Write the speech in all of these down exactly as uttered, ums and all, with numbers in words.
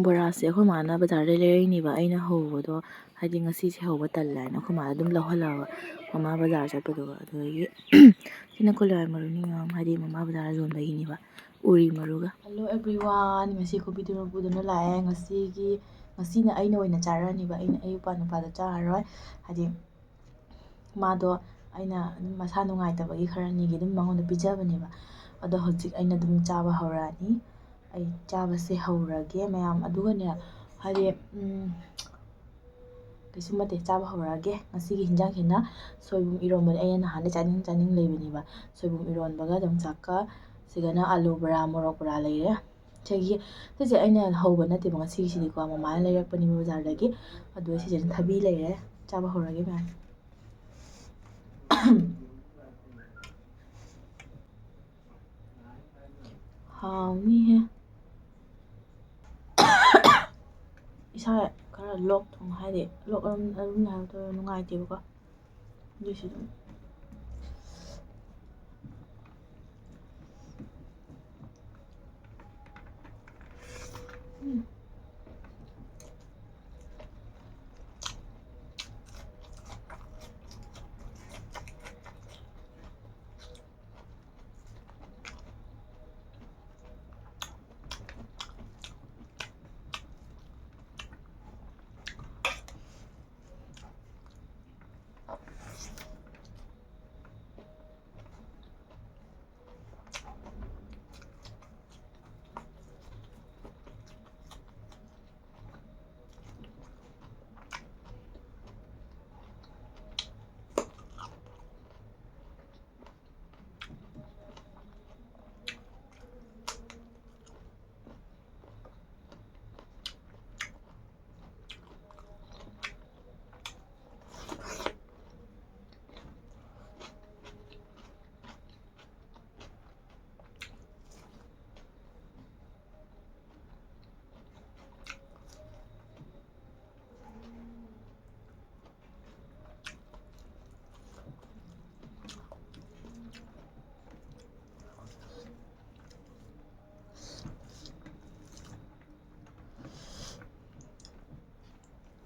ꯕꯣꯔꯥꯁꯦ ꯑꯩꯈꯣꯏ ꯃꯥꯅ ꯕꯖꯥꯔꯗꯩ ꯂꯩꯔꯛꯏꯅꯦꯕ꯫ ꯑꯩꯅ ꯍꯧꯕꯗꯣ, ꯍꯥꯏꯗꯤ ꯉꯁꯤꯁꯦ ꯍꯧꯕ ꯇꯜꯂꯦ ꯍꯥꯏꯅ ꯑꯩꯈꯣꯏ ꯃꯥꯅ ꯑꯗꯨꯝ ꯂꯧꯍꯜꯂꯕ, ꯃꯃꯥ ꯕꯖꯥꯔ ꯆꯠꯄꯗꯨꯒ꯫ ꯑꯗꯨꯗꯒꯤ ꯁꯤꯅ ꯀꯣꯂꯤ ꯍꯋꯥꯏ ꯃꯔꯨꯅꯤ, ꯍꯥꯏꯗꯤ ꯃꯃꯥ ꯕꯖꯥꯔ ꯌꯣꯟꯕꯒꯤꯅꯦꯕ, ꯎꯔꯤ ꯃꯔꯨꯒ꯫ Hello everyone, ꯉꯁꯤ ꯈꯨꯕꯤ ꯇꯨꯔꯨ ꯄꯨꯗꯨꯅ ꯂꯥꯛꯑꯦ꯫ ꯉꯁꯤꯒꯤ, ꯉꯁꯤꯅ ꯑꯩꯅ ꯑꯣꯏꯅ ꯆꯥꯔꯅꯤꯕ, ꯑꯩꯅ, ꯑꯌꯨꯛ ꯄꯥꯟ ꯅꯨꯄꯥꯗ ꯆꯥꯔꯔꯣꯏ꯫ ꯍꯥꯏꯗꯤ ꯃꯥꯗꯣ, ꯑꯩꯅ ꯑꯗꯨꯝ ꯃꯁꯥ ꯅꯨꯡꯉꯥꯏꯇꯕꯒꯤ ꯈꯔꯅꯤꯒꯤ ꯑꯗꯨꯝ ꯃꯉꯣꯟꯗ ꯄꯤꯖꯕꯅꯦꯕ꯫ ꯑꯗꯣ ꯍꯧꯖꯤꯛ ꯑꯩꯅ ꯑꯗꯨꯝ ꯆꯥꯕ ꯍꯧꯔꯛꯑꯅꯤ꯫ ꯑꯩ ꯆꯥꯕꯁꯦ ꯍꯧꯔꯒꯦ ꯃꯌꯥꯝ꯫ ꯑꯗꯨꯒꯅꯦ, ꯍꯥꯏꯗꯤ, ꯎꯝ, ꯀꯩꯁꯨꯝ ꯅꯠꯇꯦ, ꯆꯥꯕ ꯍꯧꯔꯛꯑꯒꯦ꯫ ꯉꯁꯤꯒꯤ ꯍꯤꯟꯖꯥꯡꯁꯤꯅ ꯁꯣꯏꯕꯨꯝ ꯏꯔꯣꯝꯕꯅꯦ꯫ ꯑꯩꯅ ꯅꯍꯥꯟꯗꯩ ꯆꯥꯅꯤꯡ ꯆꯥꯅꯤꯡ ꯂꯩꯕꯅꯦꯕ꯫ ꯁꯣꯏꯕꯨꯝ ꯏꯔꯣꯟꯕꯒ ꯌꯣꯡꯆꯥꯛꯀ, ꯁꯤꯗꯅ ꯑꯥꯂꯨ ꯕꯣꯔꯥ, ꯃꯣꯔꯣꯛ ꯕꯣꯔꯥ ꯂꯩꯔꯦ꯫ ꯁꯤꯒꯤ, ꯁꯤꯁꯦ ꯑꯩꯅ ꯍꯧꯕ ꯅꯠꯇꯦꯕ ꯉꯁꯤꯒꯤꯁꯤꯗꯤꯀꯣ, ꯃꯃꯥꯅ ꯂꯩꯔꯛꯄꯅꯦꯕ ꯕꯖꯥꯔꯗꯒꯤ꯫ ꯑꯗꯨꯒ ꯁꯤꯁꯤꯅ ꯊꯕꯤ ꯂꯩꯔꯦ꯫ ꯆꯥꯕ ꯍꯧꯔꯒꯦ ꯃꯌꯥꯝ꯫ ꯍꯥꯎꯅꯤꯍꯦ꯫ ꯏꯁꯥ ꯈꯔ ꯂꯣꯛ ꯊꯨꯡ ꯍꯥꯏꯗꯤ ꯂꯣꯛ ꯑꯔꯨꯝ ꯑꯔꯨꯝ ꯍꯥꯏꯕꯗꯣ ꯅꯨꯡꯉꯥꯏꯇꯦꯕꯀꯣ꯫ ꯑꯗꯨꯏꯁꯨ ꯑꯗꯨꯝ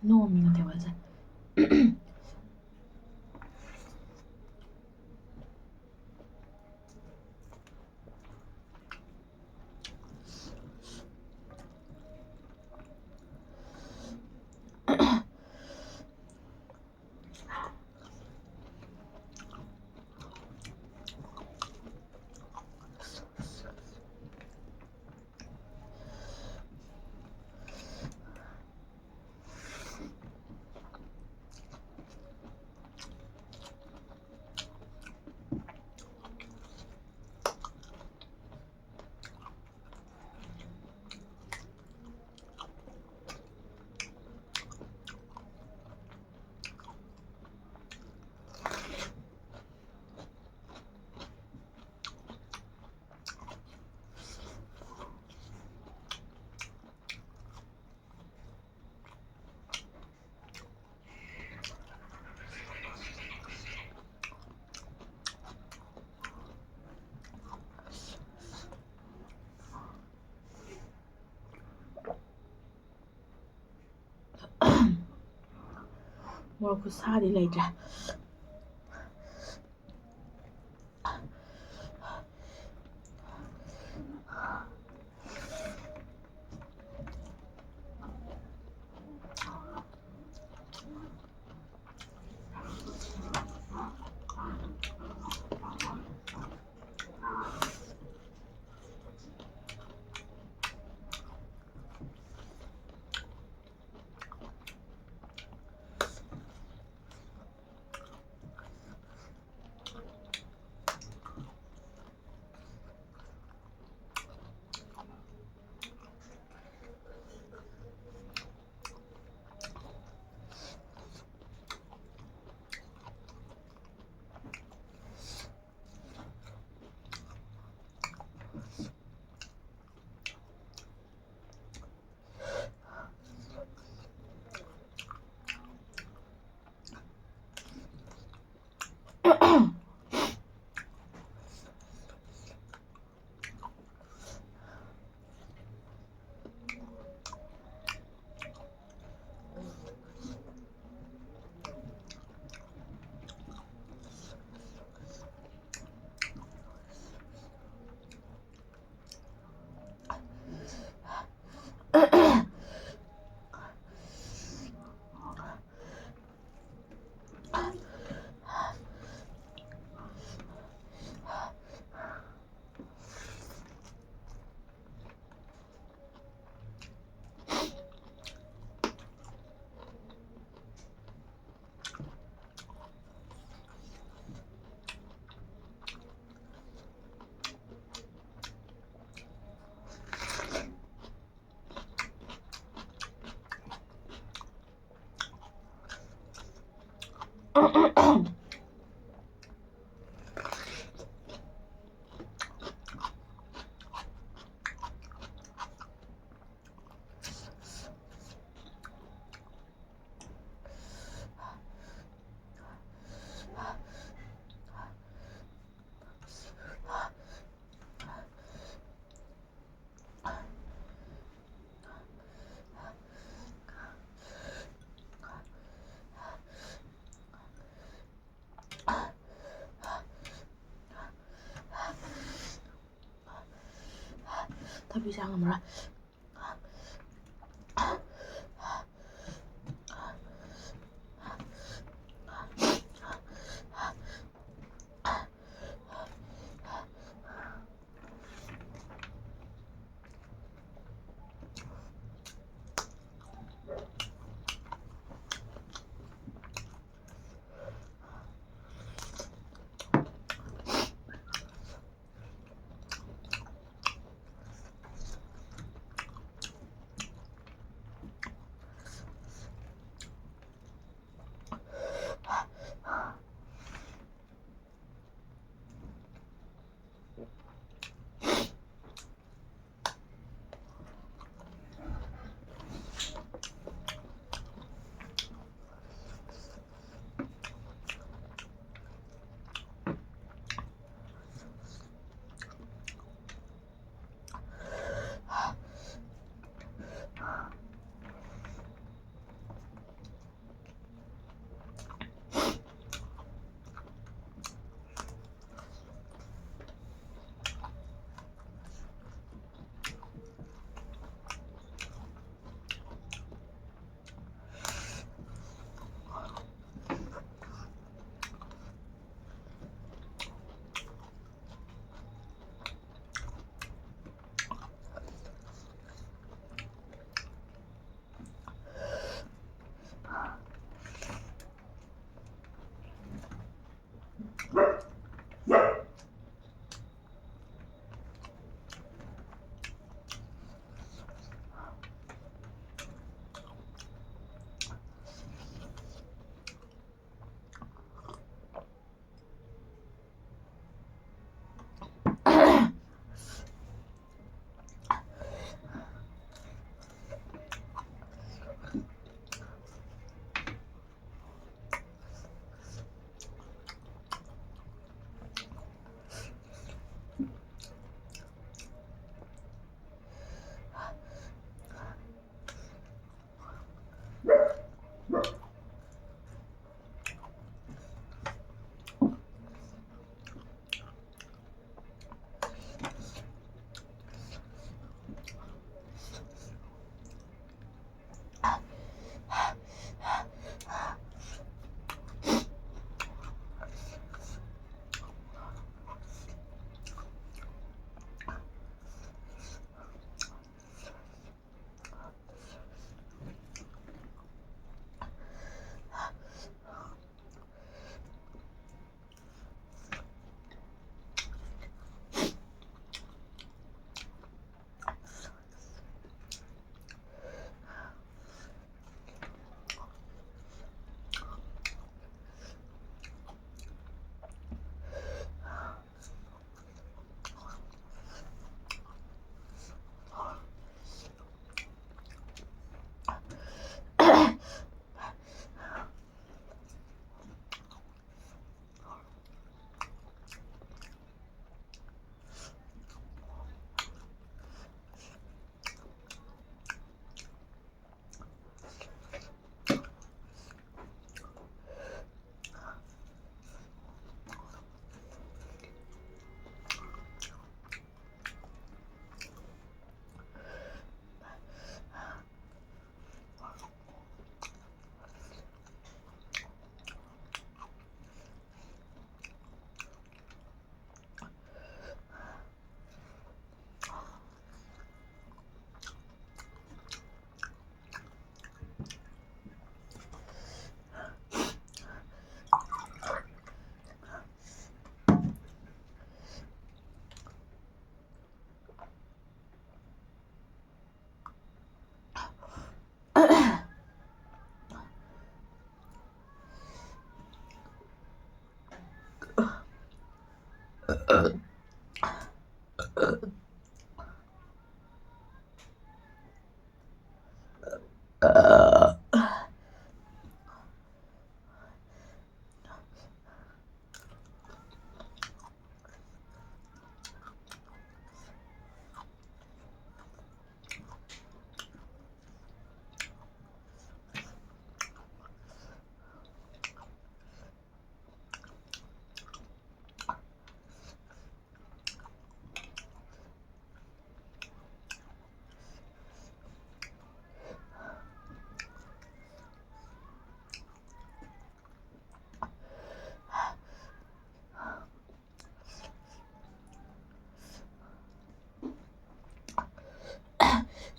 ꯅꯣꯝꯃꯤꯉꯣ ꯇꯦꯕꯜꯁꯦ꯫ ꯃꯣꯔꯣꯛ ꯈꯨꯁꯥꯗꯤ ꯂꯩꯇ꯭ꯔꯦ꯫ ꯊꯕꯤ ꯆꯥ ꯉꯝꯃꯔꯣꯏ꯫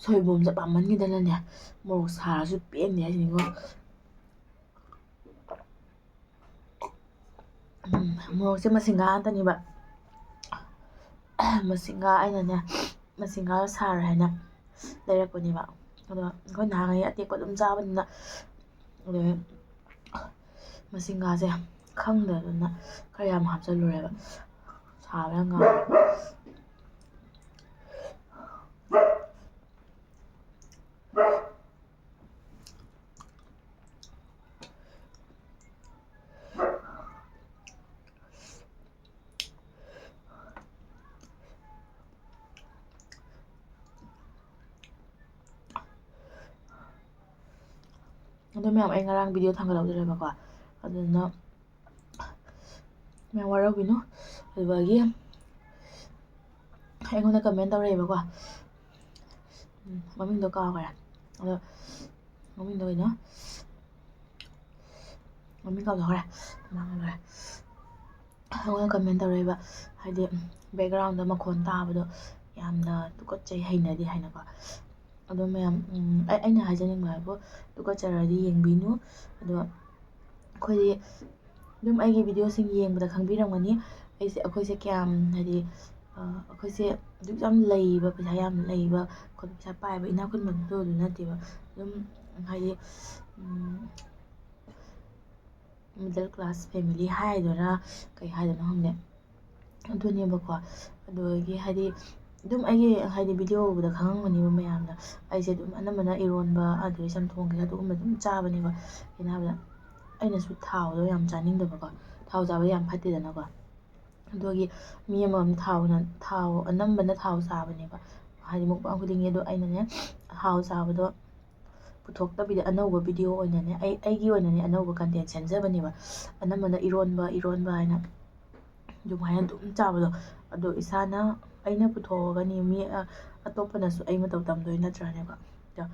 ꯁꯣꯏꯕꯨꯝꯁꯦ ꯄꯥꯝꯃꯟꯈꯤꯗꯅꯅꯦ, ꯃꯣꯔꯣꯛ ꯁꯥꯔꯁꯨ ꯄꯦꯟꯗꯦ ꯍꯥꯏꯁꯤꯅꯤꯀꯣ꯫ ꯎꯝ, ꯃꯣꯔꯣꯛꯁꯦ ꯃꯁꯤꯡꯒꯥ ꯉꯥꯛꯇꯅꯦꯕ꯫ ꯃꯁꯤꯡꯒꯥ ꯑꯩꯅꯅꯦ, ꯃꯁꯤꯡꯒꯥ ꯁꯥꯔꯣꯏ ꯍꯥꯏꯅ ꯂꯩꯔꯛꯄꯅꯦꯕ꯫ ꯑꯗꯣ ꯑꯩꯈꯣꯏ ꯅꯍꯥꯟꯉꯩ ꯑꯇꯦꯛꯄ ꯑꯗꯨꯝ ꯆꯥꯕꯅꯤꯅ, ꯑꯗꯨꯗꯩ ꯃꯁꯤꯡꯒꯥꯁꯦ ꯈꯪꯗꯗꯅ ꯈꯔ ꯌꯥꯝ ꯍꯥꯞꯆꯜꯂꯨꯔꯦꯕ꯫ ꯁꯥꯕ ꯌꯥꯝ ꯉꯥꯎꯋꯦ꯫ ꯑꯗꯣ ꯃꯌꯥꯝ, ꯑꯩ ꯉꯔꯥꯡ ꯚꯤꯗꯤꯑꯣ ꯊꯥꯡꯒꯠꯍꯧꯗ꯭ꯔꯦꯕꯀꯣ, ꯑꯗꯨꯗꯨꯅ ꯃꯌꯥꯝ ꯋꯥꯔꯧꯕꯤꯅꯨ꯫ ꯑꯗꯨꯗꯒꯤ ꯑꯩꯉꯣꯟꯗ ꯀꯃꯦꯟ ꯇꯧꯔꯛꯑꯦꯕꯀꯣ, ꯎꯝ, ꯃꯃꯤꯡꯗꯣ ꯀꯥꯎꯈ꯭ꯔꯦ꯫ ꯑꯗꯣ ꯃꯃꯤꯡꯗꯣ ꯀꯩꯅꯣ? ꯃꯃꯤꯡ ꯀꯥꯎꯊꯣꯛꯈ꯭ꯔꯦ꯫ ꯃꯃꯤꯡ ꯀꯥꯎꯈ꯭ꯔꯦ꯫ ꯑꯩꯉꯣꯟꯗ ꯀꯃꯦꯟ ꯇꯧꯔꯛꯏꯕ, ꯍꯥꯏꯗꯤ, ꯕꯦꯛꯒ꯭ꯔꯥꯎꯟꯗ ꯃꯈꯣꯟ ꯇꯥꯕꯗꯣ ꯌꯥꯝꯅ ꯇꯨꯀꯠꯆꯩ, ꯍꯩꯅꯗꯦ ꯍꯥꯏꯅꯀꯣ꯫ ꯑꯗꯣ ꯃꯌꯥꯝ, ꯎꯝ, ꯑꯩ, ꯑꯩꯅ ꯍꯥꯏꯖꯅꯤꯡꯕ ꯍꯥꯏꯕꯨ, ꯇꯨꯀꯠꯆꯔꯗꯤ ꯌꯦꯡꯕꯤꯅꯨ꯫ ꯑꯗꯣ ꯑꯩꯈꯣꯏꯗꯤ ꯑꯗꯨꯝ ꯑꯩꯒꯤ ꯚꯤꯗꯤꯑꯣꯁꯤꯡ ꯌꯦꯡꯕꯗ ꯈꯪꯕꯤꯔꯝꯒꯅꯤ, ꯑꯩꯁꯦ, ꯑꯩꯈꯣꯏꯁꯦ ꯀꯌꯥꯝ, ꯍꯥꯏꯗꯤ, ꯑ, ꯑꯩꯈꯣꯏꯁꯦ ꯑꯗꯨꯛ ꯌꯥꯝ ꯂꯩꯕ, ꯄꯩꯁꯥ ꯌꯥꯝ ꯂꯩꯕ ꯈꯣꯠꯄ, ꯄꯩꯁꯥ ꯄꯥꯏꯕ ꯏꯅꯥꯛ ꯈꯨꯟꯕ ꯑꯗꯨ ꯅꯠꯇꯦꯕ꯫ ꯑꯗꯨꯝ, ꯍꯥꯏꯗꯤ, ꯎꯝ, middle class family ꯍꯥꯏꯗꯣꯏꯔꯥ, ꯀꯩ ꯍꯥꯏꯗꯣꯏꯅꯣ ꯈꯪꯗꯦ꯫ ꯑꯗꯨꯅꯦꯕꯀꯣ꯫ ꯑꯗꯨꯗꯒꯤ ꯍꯥꯏꯗꯤ ꯑꯗꯨꯝ ꯑꯩꯒꯤ ꯍꯥꯏꯗꯤ video ꯎꯕꯗ ꯈꯪꯉꯝꯒꯅꯦꯕ ꯃꯌꯥꯝꯅ꯫ ꯑꯩꯁꯦ ꯑꯗꯨꯝ ꯑꯅꯝꯕꯅ ꯏꯔꯣꯟꯕ ꯑꯗꯨꯗꯒꯤ ꯆꯝꯊꯣꯡ ꯀꯩꯀꯥ ꯑꯗꯨꯒꯨꯝꯕ ꯑꯗꯨꯝ ꯆꯥꯕꯅꯦꯕ꯫ ꯀꯩꯅꯣ ꯍꯥꯏꯕꯗ ꯑꯩꯅꯁꯨ ꯊꯥꯎꯗꯣ ꯌꯥꯝ ꯆꯥꯅꯤꯡꯗꯕꯀꯣ꯫ ꯊꯥꯎ ꯆꯥꯕ ꯌꯥꯝ ꯐꯠꯇꯦꯗꯅꯀꯣ꯫ ꯑꯗꯨꯒꯤ ꯃꯤ ꯑꯃꯃꯝ ꯊꯥꯎꯅ ꯊꯥꯎ ꯑꯅꯝꯕꯅ ꯊꯥꯎ ꯆꯥꯕꯅꯦꯕ ꯍꯥꯏꯗꯤ mukbang ꯈꯨꯗꯤꯡꯒꯤ꯫ ꯑꯗꯣ ꯑꯩꯅꯅꯦ ꯊꯥꯎ ꯆꯥꯕꯗꯣ ꯄꯨꯊꯣꯛꯇꯕꯤꯗ ꯑꯅꯧꯕ video ꯑꯣꯏꯅꯅꯦ ꯑꯩ ꯑꯩꯒꯤ ꯑꯣꯏꯅꯅꯦ ꯑꯅꯧꯕ content ꯁꯦꯝꯖꯕꯅꯦꯕ꯫ ꯑꯅꯝꯕꯅ ꯏꯔꯣꯟꯕ ꯏꯔꯣꯟꯕ ꯍꯥꯏꯅ ꯑꯗꯨꯃꯥꯏꯅ ꯑꯗꯨꯝ ꯆꯥꯕꯗꯣ꯫ ꯑꯗꯣ ꯏꯁꯥꯅ ꯑꯩꯅ ꯄꯨꯊꯣꯛꯑꯒꯅꯤ ꯃꯤ ꯑꯇꯣꯞꯄꯅꯁꯨ ꯑꯩ ꯃꯇꯧ ꯇꯝꯗꯣꯏ ꯅꯠꯇ꯭ꯔꯥꯅꯦꯀꯣ꯫ ꯑꯗꯣ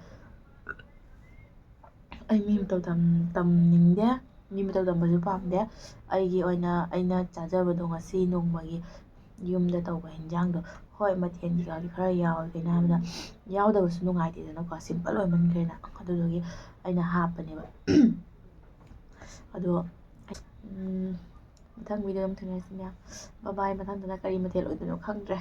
ꯑꯩ ꯃꯤ ꯃꯇꯧ ꯇꯝ ꯇꯝꯅꯤꯡꯗꯦ꯫ ꯃꯤ ꯃꯇꯧ ꯇꯝꯕꯁꯨ ꯄꯥꯝꯗꯦ꯫ ꯑꯩꯒꯤ ꯑꯣꯏꯅ ꯑꯩꯅ ꯆꯥꯖꯕꯗꯣ ꯉꯁꯤ ꯅꯣꯡꯃꯒꯤ ꯌꯨꯝꯗ ꯇꯧꯕ ꯍꯤꯟꯖꯥꯡꯗꯣ꯫ ꯍꯣꯏ, ꯃꯊꯦꯜ ꯀꯩꯀꯥꯗꯤ ꯈꯔ ꯌꯥꯎꯋꯦ, ꯀꯩꯅꯣ ꯍꯥꯏꯕꯗ ꯌꯥꯎꯗꯕꯁꯨ ꯅꯨꯡꯉꯥꯏꯇꯦꯗꯅꯀꯣ, simple ꯑꯣꯏꯃꯟꯈ꯭ꯔꯦꯅ꯫ ꯑꯗꯨꯗꯨꯒꯤ ꯑꯩꯅ ꯍꯥꯞꯄꯅꯦꯕ꯫ ꯑꯗꯣ ꯃꯊꯪ video ꯑꯃ ꯊꯦꯡꯅꯔꯁꯤ ꯃꯌꯥꯝ꯫ Bye bye꯫ ꯃꯊꯪꯗꯅ ꯀꯔꯤ ꯃꯊꯦꯜ ꯑꯣꯏꯗꯣꯏꯅꯣ ꯈꯪꯗ꯭ꯔꯦ꯫